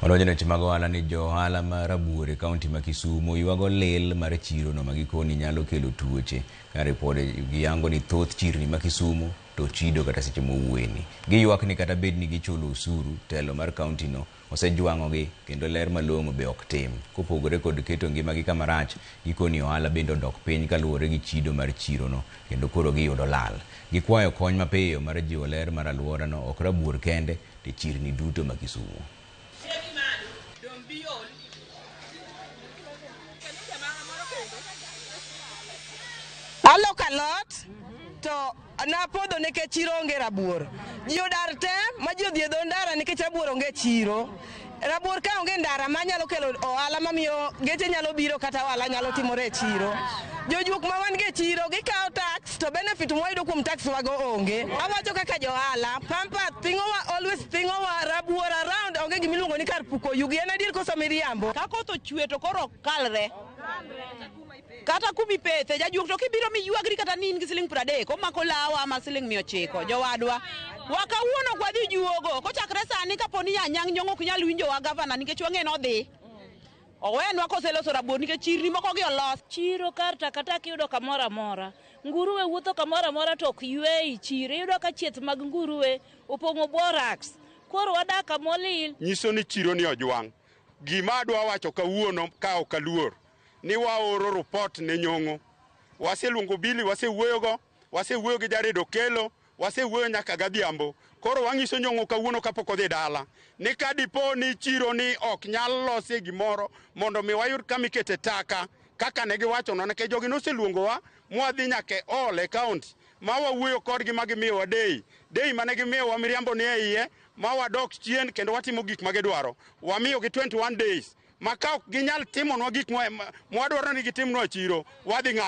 Wadonjo e weche mag ohala ni jo ohala ma Rabuor e kaunti ma Kisumu ywago lil mar chirono ma gikoni nyalo kelo tuoche ka ripode giyango ni thoth chirni ma Kisumu to chido kata seche mowuoyeni. Giywak ni kata bed ni gichulo osuru, telo mar kaunti no osejwang'ogi kendo ler malong'o be ok tim. Kopogore kod keto ngimagi kama rach, gikoni ohala bende odok piny kaluwore gi chido mar chirono kendo koro giyudo lal. Gikwayo kony mapiyo mar jiwo ler mar alworano ok Rabuor kende to e chirni duto ma Kisumu. Aloko alot to napodho nikech chiro onge rabuor. Ji odar te ma ji odhi e dho ndara nikech rabuor onge e chiro. Rabuor ka onge ndara manyalo kelo ohala mamiyo geche nyalo biro kata ohala nyalo timore e chiro. Jojuok ma wan go e chiro gikawo tax to benefit mwayudo kuom tax wago onge. Awacho kaka johala, pampa thing'owa always thing'owa rabuor around onge gimiluongo ni kar puko yugi. En adier koso miriambo? Ka koth ochwe to koro ok kalre. Kata kumipethe, jajuok to kibiro miywagri kata ni in gi siling 30, omako lawa ama siling 900, jowadwa. Wa kawuono ok wadhi juogo, kochakre sani kapo ni Anyang' Nyong'o ok nyal winjowa gavana nikech wang'e ni odhi. Owenwa koseloso rabuor nikech chirni moko gi olos. Chiro kar takataka iyudo kamoro amora. Nguruwe wuotho kamoro amora to ok ywe ei chiro. Iyudo ka chieth mag nguruwe opong'o borax. Koro wadak kama olil. Nyiso ni chiro ni ojwang'. Gima adwa wacho kawuono ka ok aluor ni waoro rupot ne Nyong'o. Waseluongo Billy, wasewuoyogo, wasewuoyo gi Jared Okello, wasewuoyo nyaka gadhiambo. Koro wang'iso Nyong'o kawuono kapok odhi dala ni ka dipo ni chiro ni ok nyal losie gimoro mondo mi wayud kama ikete taka kaka ne giwachonwa nikech jogi noseluongowa mwadhi nyaka e all e county ma wawuoyo kodgi ma gimiyowa dei. Dei mane gimiyowa miriambo ni e iye ma wadok chien kendo watimo gik ma gidwaro. Wamiyogi 21 days ma ka ok ginyal timonwa gik mwadwaro ni gitimnwa e chiro, wadhi ng'ado.